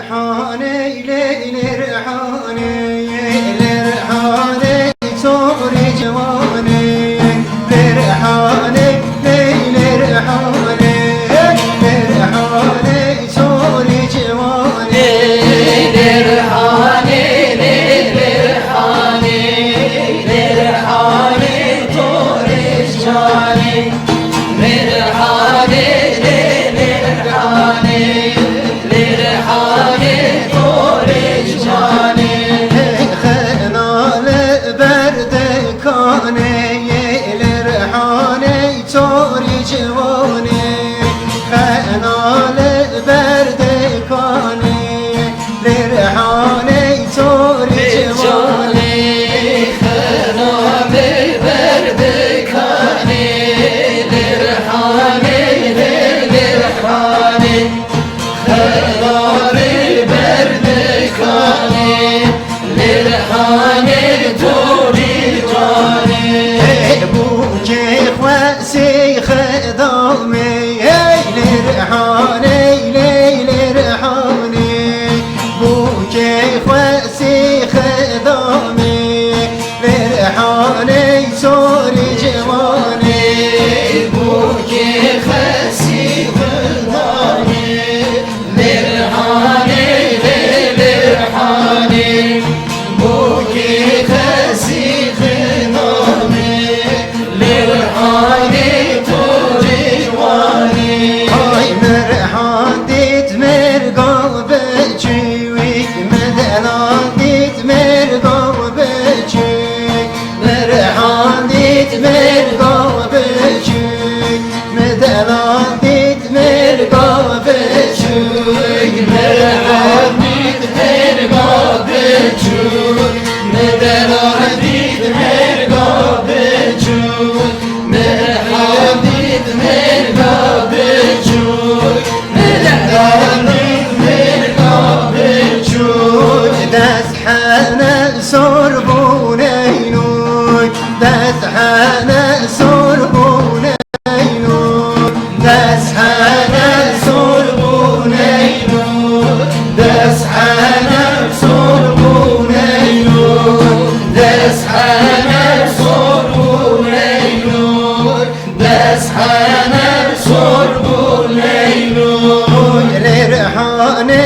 لرحاني لرحاني لرحاني صوري جواني لرحاني لرحاني لرحاني صوري جواني لرحاني لرحاني لرحاني طوري جواني لرحاني لرحاني لرحاني طوري جواني. خنال برد كاني لرحاني صوري جواني خنال برد كاني لرحاني صوري جواني. جواني خنال برد كاني لرحاني لرحاني خنال برد كاني لرحاني طوري جواني. بوكي خواسي خدامي لرحاني لرحاني بوكي خواسي خدامي لرحاني سوري جواني. بوكي خسي خدامي لرحاني لرحاني بوكي خسي خدامي لرحاني طوري جواني. هاي مرحان ديت مرقا بجوي مدلان ديت مرقا بجوي مرحان ديت مرقا بجوي مدلان ديت مرقا بجوي. مرحان ديت مرقا بجوي مدلان ديت مرقا بجوي مرحان ديت مرقا بجوي مدلان ديت مرقا بجوي. دست حنا سربونينوك دست حنا سربونينوك دست حنا سربونينوك دست حنا سربونينوك دست حنا سربونينوك دست حنا سربونينوك. لرحاني.